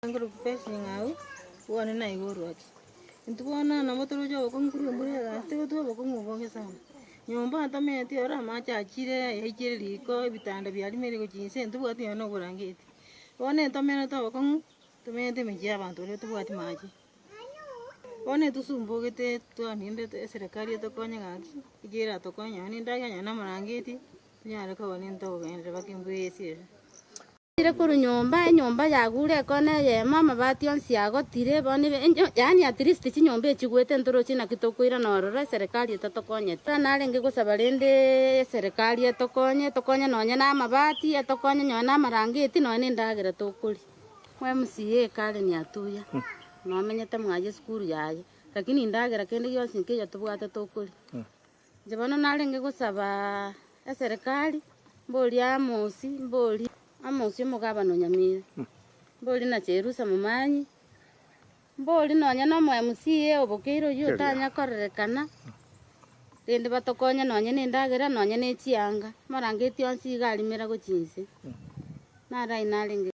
Nkorokwa Patience Ng'au, bono naigwa orwaki. Intwe bono nabo toroche obokong'u korwa embura egasi togotwa obokong'u obonge sana. Nyomba ntomanyeti oro amache achire yaichire riko ebitanda biarimire gochia inse ntobwati nonya na oborangeti. Bono ntomenyete obokong'u, tomenyete emechie ya abanto baria tobwati mache. Bono etusumbogete twanindete eserekari etokonye gaki, ekiagera eratokonye nonya na endagera nonya na amarangeti, tonyare koba nintwe tokogenderera mpaka embura eye esirire. Ire korwa nyomba, enyomba yagure ekona eyemo, amabati onsi agotire, bono ebe enyo yaani at least chinyomba echigwete ntoroche naki tokoirana ororo eserekari etatokonyeti. Bono narenge gosaba rende eserekari etokonye, etokonye nonye na amabati, etokonye nonye na amarangeti, nonye na endagera tokoria. MCA Karen Atuya, nomenyete mwaye esukuru yaye, lakini endagera kende gionsi nkeiyo tobwate tokoria. Inche bono narenge gosaba eserekari, mborie Amosi, mborie Amosi omogabana o Nyamira, mborie na Cherusa Momanyi, mborie nonya na omo MCA obokeire oyio otanya korerekana, rende batokonye nonya na endagera nonya na echianga, amarangeti onsi iga arimera gochia inse, naro ayio narenge.